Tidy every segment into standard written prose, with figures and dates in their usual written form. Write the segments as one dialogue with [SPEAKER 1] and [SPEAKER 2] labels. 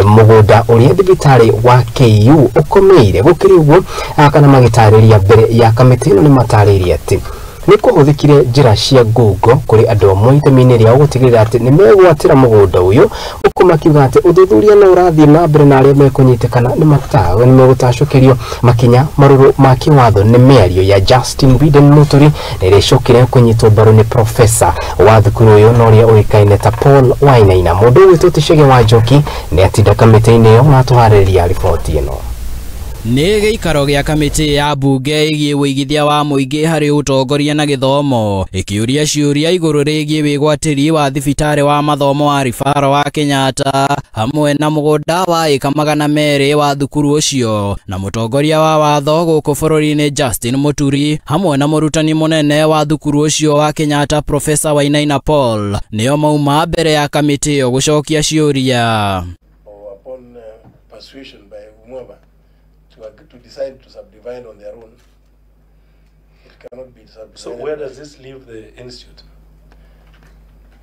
[SPEAKER 1] Mũgũnda ũrĩa thibitarĩ wa KU ũkomeire. Gũkĩrĩ ũguo, kana magĩtarĩria mbere ya kamĩtĩ ĩno, nĩ matarĩirie atĩ nĩ kũhũthĩkire njĩra cia ngungo kũrĩ andũ amwe itemi-inĩ rĩao gũtigĩrĩra atĩ nĩ megwatĩra mũgũnda ũyũ, huku makiuga atĩ ũthuthuria no ũrathiĩ na mbere na arĩa mekũnyitĩkana nĩ megũtacũkĩrio makinya marũrũ ma kĩwatho. Nĩ mĩario ya Justin Biden Muturi na ĩrĩa ĩcokire kũnyitwo mbaru nĩ professor wa thukuru ũyũ na ũrĩa ũĩkaine ta Paul Wainaina. Mũndũ ũgwĩtwo Chege wa Njoki nĩ atinda kamĩtĩ-inĩ ĩyo na atũharĩrĩria riboti ĩno.
[SPEAKER 2] Nĩ gĩikaro gĩa kamĩtĩ ya mbunge ĩgiĩ ũigithia wa mũingĩ harĩ ũtongoria na gĩthomo ĩkĩũria ciũria igũrũ rĩgiĩ wĩgwatĩri wa thibitarĩ wa mathomo wa Referral wa Kenyatta hamwe na mũgũnda wa ĩka 200 wa thukuru ũcio, na mũtongoria wa watho gũkũ bũrũri-inĩ Justin Muturi hamwe na mũrutani mũnene wa thukuru ũcio wa Kenyatta, Professor Wainaina Paul, nĩo mauma mbere ya kamĩtĩ ĩyo gũcokia ciũria.
[SPEAKER 3] Or upon persuasion by whomever to decide to subdivide on their own. It cannot be subdivided.
[SPEAKER 4] So where does this leave the institute?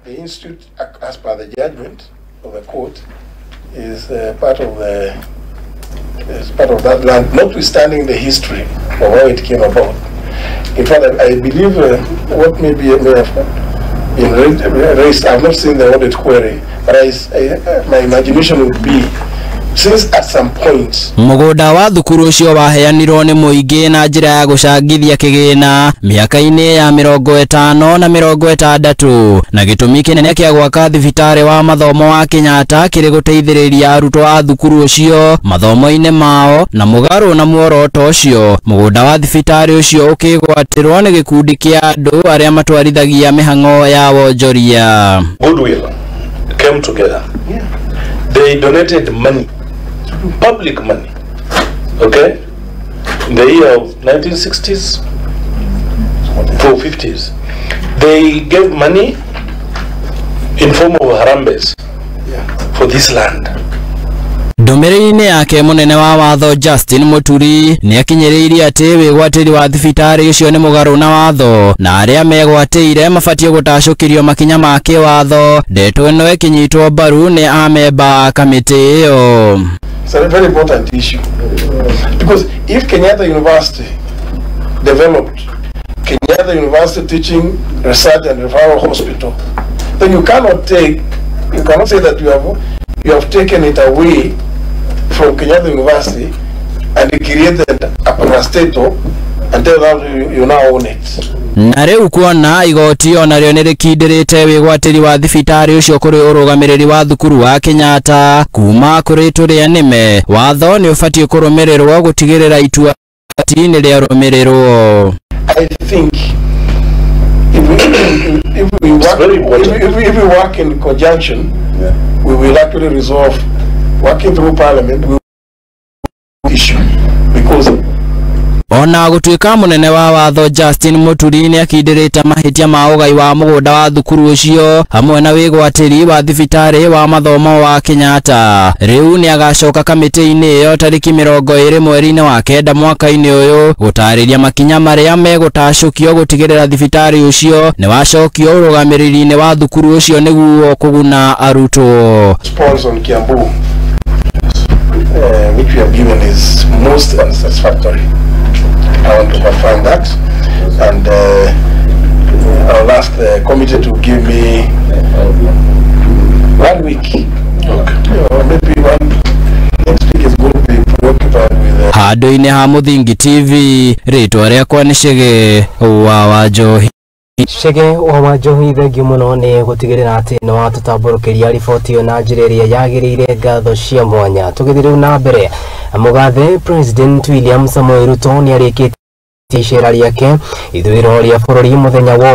[SPEAKER 3] The institute, as per the judgment of the court, is part of that land, notwithstanding the history of how it came about. In fact, I believe what may have been raised, I've not seen the audit query, but my imagination would be since at some point
[SPEAKER 2] Mũgũnda wa thukuru ũcio waheanirwo nĩ mũingĩ na njĩra ya gũcangithia kĩgĩna mĩaka-inĩ ya 50 na 60, na gĩtũmi kĩnene kĩa gwaka thibitarĩ wa mathomo wa Kenyatta kĩrĩ gũteithĩrĩria arutwo a thukuru ũcio mathomo-inĩ mao. Na mũgarũ na muoroto ũcio, mũgũnda wa thibitarĩ ũcio ũkĩgwatĩrwo nĩ gĩkundi kĩa andũ arĩa matwarithagia mĩhang'o ya wonjoria.
[SPEAKER 4] Goodwill came together. They donated money, public money, okay, in the year of 1960s, 450s. They gave money in form of harambees for this land.
[SPEAKER 2] Ndũmĩrĩri-inĩ yake, mũnene wa watho Justin Muturi nĩ akinyĩrĩirie atĩ wĩgwatĩri wa thibitarĩ ũcio nĩ mũgarũ na watho na arĩa megwatĩire mabatiĩ gũtacũkĩrio makinya ma kĩwatho. Ndeto ĩno ĩkĩnyitwo mbaru nĩ amemba a kamĩtĩ ĩyo.
[SPEAKER 3] It's a very important issue. Because if Kenyatta University developed Kenyatta University Teaching, Research and Referral Hospital, then you cannot say that you have taken it away from Kenyatta University and created a parastatal and tell them you now own it.
[SPEAKER 2] Na rĩu kuona igoti onarĩo nĩ rĩkindĩrĩte wĩgwatĩri wa thibitarĩ ũcio kũrĩ ũrũgamĩrĩri wa thukuru wa Kenyatta kuma kũrĩ tũrĩa nĩme, watho nĩ ũbatiĩ kũrũmĩrĩrwo gũtigĩrĩra itua nĩ rĩarũmĩrĩrwo.
[SPEAKER 3] I think if we work
[SPEAKER 4] very important.
[SPEAKER 3] if we work in conjunction, we will actually resolve, working through Parliament, we issue because
[SPEAKER 2] Ona gũtuĩka mũnene wa watho Justin Muturi nĩ akindĩrĩte mahĩtia ma ũgai wa mũgũnda wa thukuru ũcio hamwe na wĩgwatĩri wa thibitarĩ wa mathomo wa Kenyatta, rĩu nĩ agacoka kamĩtĩ-inĩ ĩyo tarĩki 20 mweri-inĩ wa kenda mwaka-inĩ ũyũ gũtarĩria makinya marĩa megũtacũkio gũtigĩrĩra thibitarĩ ũcio nĩ wacokio ũrũgamĩrĩri-inĩ wa thukuru ũcio nĩguo kũguna arutwo.
[SPEAKER 3] Response on Kiambu, which we have given, is most unsatisfactory. I want to confirm that, and I'll ask the committee to give me one week, or maybe one. Next week is going to be preoccupied with.
[SPEAKER 2] Handũ-inĩ ha Mũthingi TV, rĩtwa rĩakwa nĩ Chege wa Wanjohi.
[SPEAKER 1] Chege wa Wanjohi, thengiũ mũno nĩ gũtigĩrĩra atĩ nĩ watũtambũrũkĩria riboti ĩyo na njĩra ĩrĩa yagĩrĩire. Ngatho cia mwanya. Tũgĩthiĩ rĩu na mbere, mũgathe President William Samoei Ruto nĩ arĩkĩtie icera rĩake ithũĩro rĩa bũrũri mũthenya wa